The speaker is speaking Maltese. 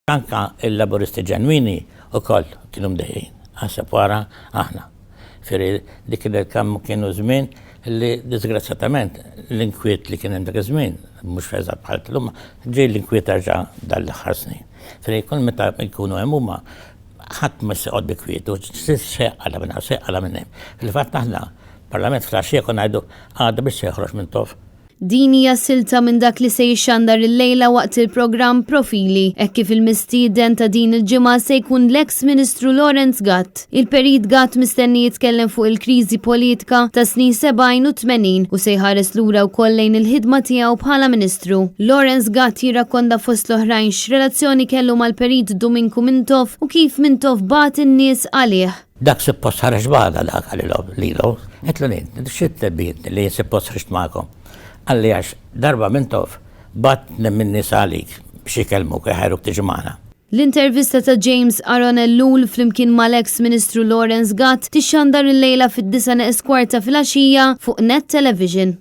Anke l-Laburisti ġenwini wkoll kienu mdejqin, aħseb wara aħna. Ġifieri dik kienet kemm kienu żmien li disgrazzjatament l-inkwiet li kien hemm dak iż-żmien, mhux eżatt bħal tlum, ġej l-inkwiet erġa' dal-aħħar snin. Ġifieri kull meta jkunu hemm huma ħadd ma joqgħod bi kwietu, seqqala minn hawn, seqqala minn hemm. Fil-fatt aħna parlament fl-għaxija konna ngħidu għada biex se joħroġ minn tof. Din hija silta minn dak li se jixxandar illejla waqt il-programm Profili, hekk kif il-mistieden ta' din il-ġimgħa se jkun l-eks Ministru Lawrence Gatt. Il-Perit Gatt mistenni jitkellem fuq il-kriżi politika tas-snin 70 u 80 u se jħares lura wkoll lejn il-ħidma tiegħu bħala Ministru. Lawrence Gatt jirrakkonda fost l-oħrajn x'relazzjoni kellu mal-Perit Duminku Mintoff u kif Mintoff bagħat in-nies għalih. Dak suppost ħareġ b'għada dak qalilhom lilu. Għedtlu jien, xi tebbietni li jien suppost ħriġt magħkom? Qalli għax darba Mintoff bagħat tnejn min-nies għalik biex ikellmuk u jħajruk tiġi magħna. L-intervista ta' James Aaron Ellul flimkien mal-eks Ministru Lawrence Gatt tixxandar illejla fid-disgħa neqes kwart ta' filgħaxija fuq Net Television.